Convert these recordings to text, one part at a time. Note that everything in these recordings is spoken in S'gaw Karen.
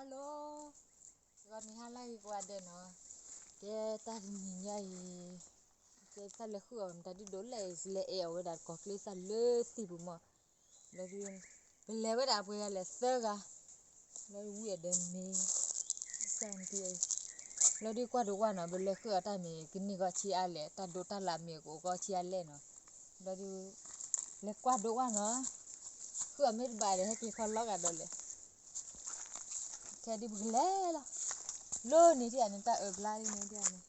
Hello, ဂီၤနံၤဟါလၢအဂ့ၤကိးဂၤဒဲးနီၤ, ကဲတၢ်တနံၤညါအံၤ, ကဲသးလဲၤဃုအီၣ်မတၤဒုဒိးလဲၣ် လဲၤအဲၣ်အီၣ်ဝဲဒၣ်တကိးကျ့သၣ်လၢသံၣ်ပူၤမး, ဘျီဒုး, ပလဲၤဝဲဒၣ်ပှဲၤဂၤလဲၣ်သၢဂၤ, ဘျီဒုးဝံအီၤဒီးမ့ၤ, ဘျီဒုးကွၢ်ဒိးဝဲနီၤ ပလဲၤဃုအီၣ်တၢ်မ့ၢ်ကန့ၢ်ဂီၢ်ဆံးအါလဲၣ် တၢ်ဒိးတၢ်လၣ်မ့ၢ်ကအိၣ်ဂီၢ်ဆံးအါလဲၣ်နီၤ, ဘျီဒုး, လဲၤကွၢ်ဒိးဝဲနီၤ, ဃုအီၣ်မ့ၢ်တဘၣ်ဒီး ဟဲက့ၤခီလီၤဂာ်ဒီးလဲၣ် ခဲဒုးပကလဲၤလီၤ, လီၤန့ၣ်ဒ်န့ၣ် တၢ်အၢၣ်ဘျါဒ်န့ၣ်ဒ်န့ၣ်,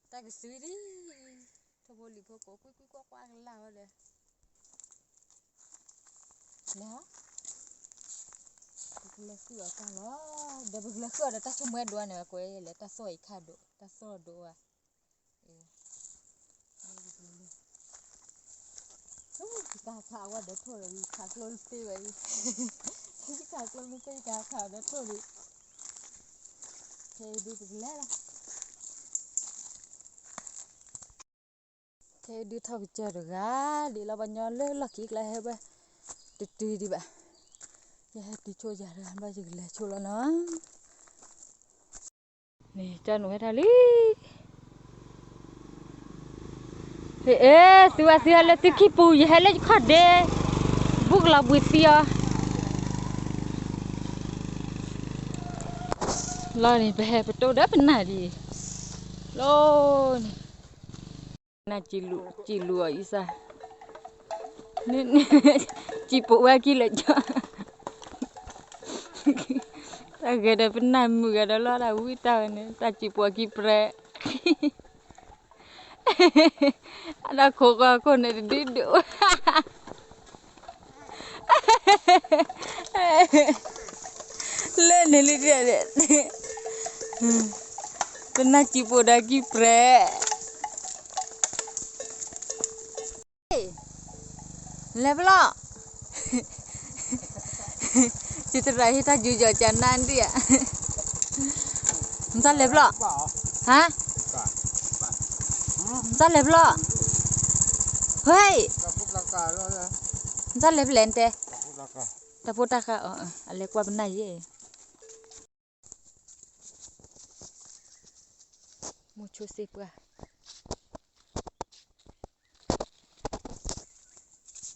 တၢ်ကစုဒံး, ထိၣ်ဖိလံၣ်ဖိကိးကွံကွံကွၢ်ကွၢ်ကလၢ်ဝဲဒီး, လဲၤ, ပကလဲၤဃုအီၣ်တၢ်လီၤ, ဒီးပကလဲၤဃုအီၣ်ဒီးတၢ်ဆိကမိၣ်ဒိၣ်န့ၣ် ကွဲးလဲၣ် တၢ်သီၣ်အံၤခါဒိၣ် တၢ်သီၣ်ဒိၣ်ဝဲ ယကဟးခးအဝဲဒီးထိၣ်ဒီး ယကဟးကျိနသ့ဝဲအံၤ, ယကဟးကျိနသ့ယကဟးခးအီၤဒီးထိၣ်ဒီး, ခဲအံၤဒုးပကလဲၤလီၤ, ခဲအံၤဒုးထီၣ်ကစၢၢ်တဂၤ, ဒ်လီၤပှၤညီလၢလီၢ်ခံကျါဟဲဝဲ, တတုၤဒံးဘၣ်, ယဟဲတုၤဆိယၤတဂၤဘျီယကလဲၤဆိလီၤနီၤ န့ၣ် ကၢ်နုာ်ဝဲဒၣ်လံ, ဟ့ၣ်, သုဝဲသုဟဲလၢသုခံပူၤ ယဟဲလၢယခီၣ်ဒ့, ဘူးကလီၤဘှံးသံအီၤ, လီၤန့ၣ် ပဟဲပတိၢ်ဒီးပနၢ်ဒံး, လီၤန့ၣ် နၢ်စံးလူၤအီၤအံၤစၢ်, စံးပိာ်ဝဲခံလၢာ်ကၠီ, တၢ်ဂဲၤဒီးပနၢ်မုာ်ဂၤဒီးလီၤ တၢ်ဝံတၢ်ဝဲန့ၣ် တၢ်စံးပိာ်အခံပြဲး, အတၢ်ခိးကီၢ်ခိၣ်န့ၣ်တဒုဒုး လၢန့ၣ်လံဒ်, ပနၢ်စံးပိာ်ဒီးခံပြဲး, လဲၤဖျီၣ်, စံးတရၣ်ဟ့ၣ်တၢ်ယူးယီၣ်ကနါဒံးဧါ, နတၢ်လဲၤဖျီၣ်, ဟါ, နတၢ်လဲၤဖျီၣ်, ဟဲ, နတၢ်လဲၤဖျဲၣ်နတဲ, တၢ်ဖိတၢ်ဃာ်အီၤ အလဲၤကွၢ်ပနၢ်ယဲ မိၤဆိစ့ပှၢ်,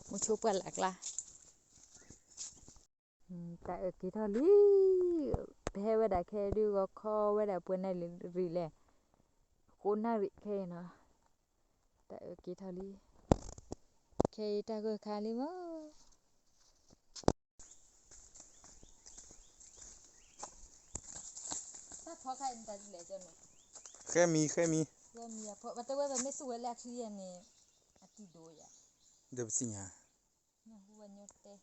မိၤဆိပှၢ်လၢ်ကျါ, တၢ်အၢၣ်က့ၤထီၣ်လံ, ပဟဲဝဲဒၣ်ခဲဒုးဂီၤခီဝဲဒၣ်ပှဲၤနၣ်ရံၣ်လဲၣ်, ဃိးနၣ်ရံၣ်ခဲအံၤနီၤ, တၢ်အၢၣ်က့ၤထီၣ်လံ, ခဲအံၤတၢ်ဂၢၢ်ခါလံမး တၢ်ဖီခါအံၤမတၤဒ်လဲၣ်, ဃဲမံၤ ဃဲမံၤ, ဃဲမံၤအဖီ ပတဲဝဲပမ့ၢ်စူၢ်ဝဲလၢအချံယဲန့ၣ်, အတံၤဒိၣ်ယၤ, ဒီးပသ့ၣ်ညါ, ညၣ်ဟူဝဲညိတဲ,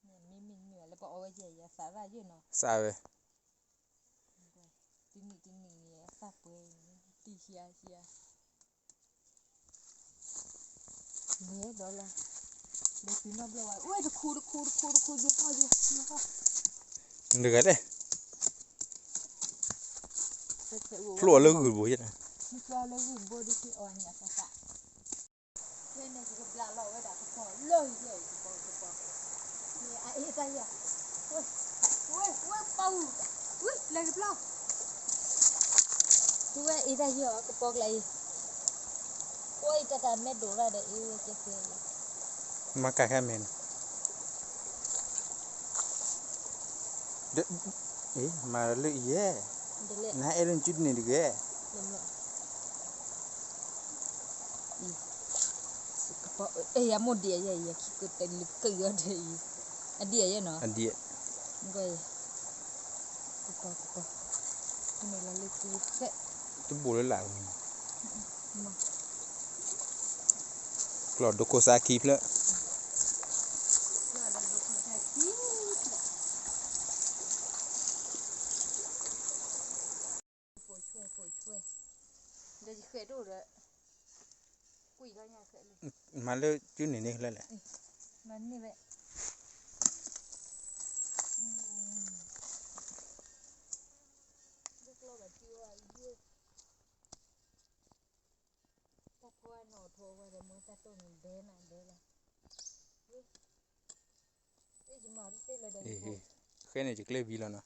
မ့မ့ၢ်မ့ၢ်လၢပအီၣ်ဝဲယဲယဲသးရၣ်ယဲနီၤ, စးဝဲ, တနံၣ်တနံၣ်န့ၣ် အသၣ်ပှဲၤ, တံၤဟံးဟံး လဲၤဒီးလီၤ, လဲၤတုၤနီတဘျီဝဲ, အိၣ်တခူတခူတခူတခူ ယိၤဟီၣ်ယိၤဟီၣ်ယိၤဟီၣ်, တဂၤလဲၣ်, ဖျိအီၤလၢဂုၢ်တဘိယဲ, ဖျိအီၤလၢဂုၢ်တဘိဒ်အီၤန့ၣ်အသးသး, ဖဲန့ၣ်ယကဘျးလီၤဝဲဒၣ်ကပီၤလၢယဲ ကပီၤကပီၤ, မ့ၢ်အအ့ၣ်တၢ်ယဲ, ဝဲ, ဝဲ, ဝဲပီၤ, ဝဲလဲၤကဘျီ သုဝဲအ့ၣ်တၢ်ယဲအီၤ ကပီၤကျါအံၤ, ပီၤအံၤတၢ်တၢ်မဲဒိၣ်ရၣ်ဒီးအ့ၣ်ဝဲကဲကဲ, မၤကၢ်ခဲမဲာ်န့ၣ်, မၤလၢအံၤယဲ, နဟဲအဲၣ်လၢနစုတန့ၢ်တဂ့ၤ, ကပီၤ, အဲၣ်ယမိၢ်ဒံးယဲ ယခံကတၢၢ်လၢကယီၤဒီးအံၤ, အဒံးယဲနီၤ, အဒံး, ကပီၤ, ကပီၤ, ကန့ၣ်လီၤလၢသုဃဲ, တဘိၣ်လၢလာ်, ကျီၢ်ဒိခိၣ်စးခံဖျၢၣ် ပိာ်ဆွဲ ပိာ်ဆွဲ, ဒီးယဃဲးဒိၣ်ဒီး, ကွံာ်လီၤညါဃဲးလံ, မၤလၢကၠူန့ၣ်န့ၣ်လဲၣ်လဲၣ်, မၤန့ၢ်ဝဲ, လၢကျီဘၣ်ကၠူအယိ, တၢ်ဖီအနီၣ်ထိးဝဲဒီးမ့ၢ်တၢ်တိၢ်န့ၣ်ဒဲးနၤဒဲးလီၤ, ဃဲန့ၣ်ယကျဲဘံလီၤနီၤ,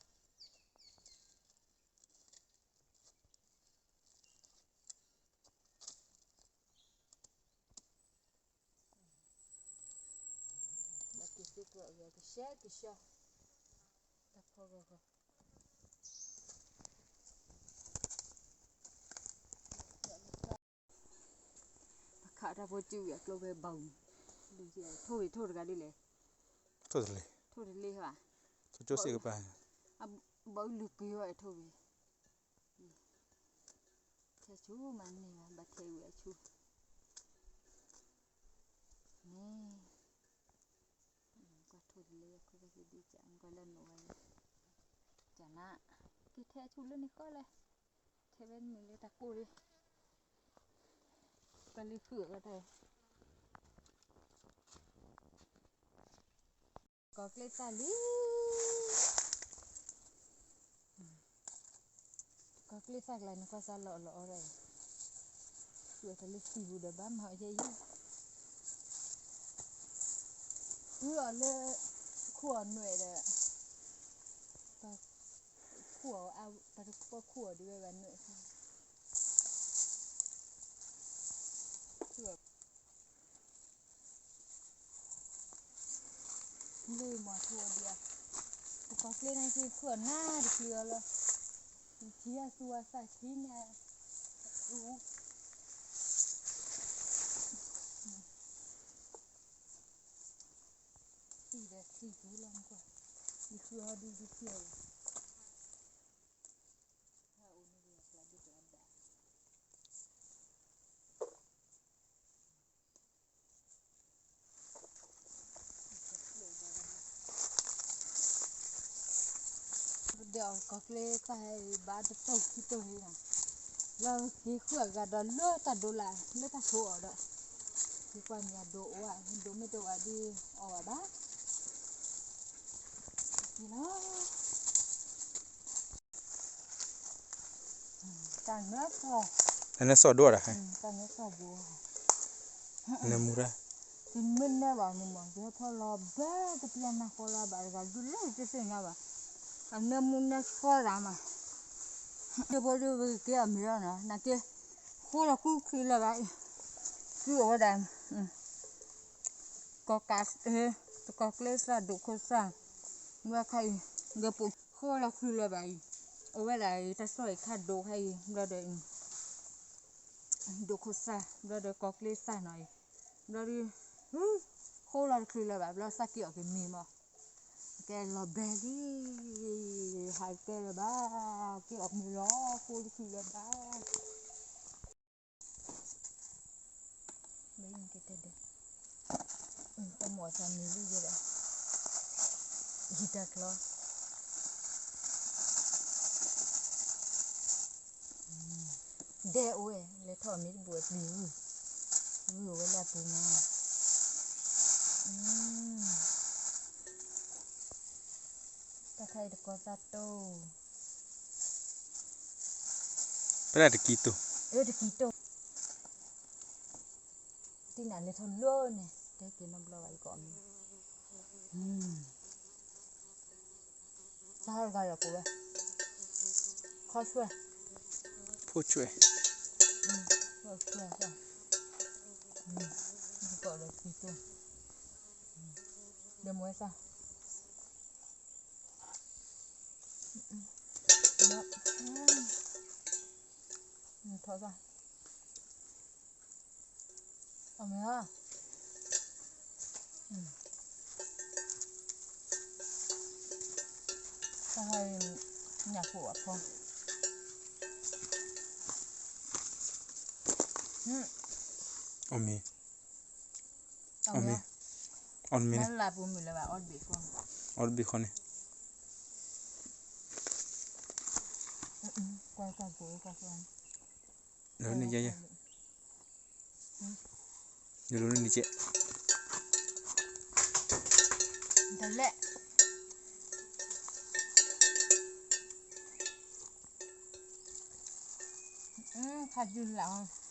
ကဲကဆှီ တၢ်ဖီဂီၤဂီၤ ပခးတၢ်ဖိစုဝံၤအကျိဖဲဘီဝံၤ ထိၣ်ဂ့ၤထိၣ်တဂၤဒ်လဲၣ် ထိၣ်တလ့ ထိၣ်တလ့ဘၣ် ထိၣ်ကၠိစ့ၢ်ကပၤ ဘီလုၢ်က့ၤဝဲထိၣ်ဂ့ၤ ထဲဆူမၤန့ၢ်ဘၣ် ဘၣ်ထဲဝံၤအဆူ န့ၣ် ကွၢ်ထိၣ်တလ့ ကွၢ်လၢနိးဝဲလၢ ကနၣ် က့ၤထဲဆူလၢန့ၣ်ဃီလဲၣ် ထဲဝဲမုာ်လၢတၢ်ကိၢ်လံ ပှၤလံဃုအီၤတၢ် ကီၤကျ့သၣ်လံ ကီၤကျ့သၣ်ကျါန့ၣ် ကွၢ်စၢ်လီၤအီၣ်လီၤအီဒီး ဃုအီၤတၢ်လၢသံပူၤဒီးဘၣ်မၤအီၤယဲယဲ ဃုအီၤလၢ ခိၣ်အီၤနွဲၣ်ဒီး ခိၣ်အီၤ တၢ်တခီခိၣ်အီၤဒ်ဝဲဘၣ်နွဲၣ် လၢမၤထူအီၤဒံးဧါ ပကီၤကျ့န့ၣ်က့ၤ ခုၣ်အီၤနၢ်တချုးအီၤလီၤ ထံအသူအသၣ်ထံန့ၣ် အူ သံဒီးသံပူၤလီၤမကွၢ် ယဃုအီၤဒုးဒုးသံအီၤလီၤ ဒီးကီၤကျ့သၣ်ဟဲအံၤ ဘၣ်တတိၢ်ခံတိၢ်လံနီၤ လၢက့ၤဃုအဂၤဒီးလၢတၢ်ဒိလၢ လၢတၢ်ဆိအီၤဒီး က့ၤကွၢ်မ့ၢ်အဒိအိၣ်ဧါ ဒိမ့ၢ်တအိၣ်ဧါဒ်အီၣ်ဘၣ်ဘၣ် က့ၤလီၤ တၢ်နၢစီၣ် တၢ်နၢစီၣ်ဒိၣ်တၢ် တၢ်နၢစီၣ်ဘိ နၢမူတၢ် တမ့ၢ်နၢဘၣ်န့ၣ်မး ယဟဲထီၣ်လီၤဘဲတပျၢ်နၢ်ဃီလီၤဘၣ်တဂၤ ဒုးလၢယတသ့ၣ်ညါဘၣ် အနၢမူနၢဆှီသးမး ယဖိဒုးက့ၤအီၤမ့ၢ်လီၤနီၤ နာ်က့ ဃိလီၤဃုချုးလၢၤဘၣ်အံၤ စုအီၤဝဲဒၣ် ကီၤကး တကီၤကျ့သၣ်ဒိၣ်ခိၣ်သၣ် ဘျီခါအံၤ ဂဲၤပိာ်ဃိလီၤချုးလၢၤဘၣ်အံၤ အဝဲဒၣ်အံၤ တၢ်ဆီၣ်အံၤခါဒိၣ်ခါအံၤ ဘျီဒီး ဒိၣ်ခိၣ်သၣ် ဘျီဒီးကီၤကျ့သၣ်နီၤအံၤ ဘျီဒီး ဃိလီၤတချုးလၢၤဘၣ် ဘျီသၣ်က့ၤအီၣ်က့ၤမ့ၤမး ကဲလီၤဘဲလံ ဟးကဲလၢၤဘၣ် က့ၤအီၣ်မ့ၤလီၤ ဃိတချုးလၢၤဘၣ် ဘဲနကတဲဒဲး တမိၢ်သးမံၤလံယဲဒၣ် ယတၢ်ကျီ ဒဲအိၣ်ဝဲ လဲၤထီၣ်မ့ၢ်တဘူးအပျံၤဝံၤ ဝံၤအိၣ်ဝဲလၢအပူၤမး တၢ်ခါအံၤတကီၤသၣ်တိၢ် ပဒၣ်တကံတိၢ် အၢတကံတိၢ် တံၢ်နၤလဲၤထီၣ်လၢန့ၣ် တဲက့ၤနီတဘျီဘၣ် ယကအီၣ်မ့ၤ တၢ်ဟးတဂၤဒီးကိးဝဲ ခီဆွဲ ဖိဆွဲ ဖိဆွဲ ယကအီၣ်ဒီးကံတိၢ် ဒီးမွဲစၢ် ထီၣ်စၢ် အမ့ၢ်ဧါ တၢ်ဟါအံၤ ညၣ်ဖိအဖီ အီၣ်မ့ၤ အီၣ်မ့ၤ အီၣ်မ့ၤ လၢပူၤမုၢ်လၢၤဘၣ် အီၣ်တဘ့ၣ်ဃီ အီၣ်တဘ့ၣ်ဃီန့ၣ် ကွၢ်ကွၢ်ကွၢ်ကွၢ် လၢန့ၣ်ယဲယဲ နလိန့ၣ်ကဲ တလဲၣ် ခါဒုလၢ်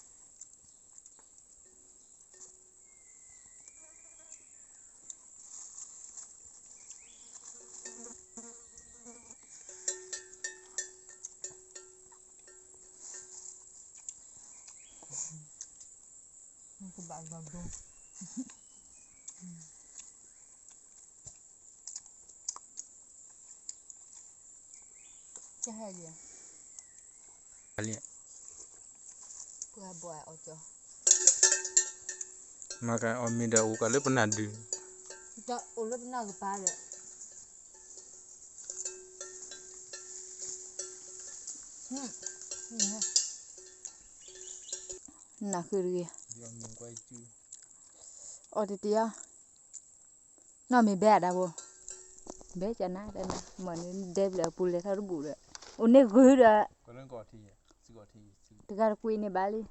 ကဘၣ်လီၤဒိ တၢ် ကဟဲလံ, ပှၤဘၣ်အီၣ်ကၠီ, မၤကအီၣ်မ့ၤဒီးအိၣ်ကလၢပနၢ်ဒုး, အိၣ်လၢပနၢ်ကပၤဒီး, နၢ်ဃုတဂ့ၤ, အီၣ်တတ့ၢ်အီၤ, နီၢ်မ့ၢ်ဘဲအဒၣ်ဘိ, ဘဲကနၣ်တနၢ် မ့ၢ်န့ၣ်ဒဲဘျဲၣ်အပူၤလဲၤထီၣ်တဘူၣ်ဒီး, အိၣ်န့ၢ်ဂုၤဒီး, တဂၤတကွံန့ၣ်ဘၣ်လံ. ဒီးနီ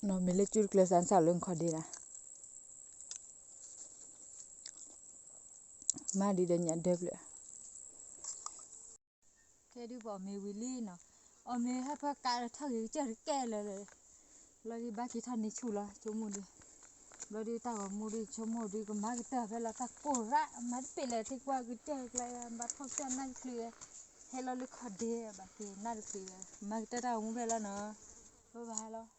ၢ်မ့ၢ်လၢကၠူတကျဲးစၢ်နစၢ်လၢနခီၣ်ဒ့ဒၣ်, မၤဒ်ဒီးညၣ်ဒဲဘျဲၣ်, ကဲဒုးပအီၣ်မ့ၤဝံၤလံနီၤ, အီၣ်မ့ၤဟဲဖၢကးဒီးထီၣ်ဂ့ၤကစၢၢ်တကဲလၢာ်လၢာ်, ဘျီဒုးဘၣ်က့ၤထီၣ်န့ၢ်ဆူၣ်လီၤ ဆိကမိၣ်ဒုး, ဘျီဒုးတၢ်ဂီၤမူဒုးဆိကမိၣ်ဒုး ကမၤကတၢၢ်ဖဲလီၤတၢ်ကိၢ်ရၣ် မၤတပ့ၢ်လဲၣ်ထံကွၢ်ကတၢၢ်ကျဲ ဘၣ်ထီၣ်ကတၢၢ်နၢ်တချုး, ဟဲလီၤလၢခီၣ်ဒ့ဘၣ်က့ၤနၢ်တချုး, မၤကတၢၢ်တၢ်ဂီၤမူဖဲလီၤနီၤ, ဘၣ်ဘၣ်လီၤ.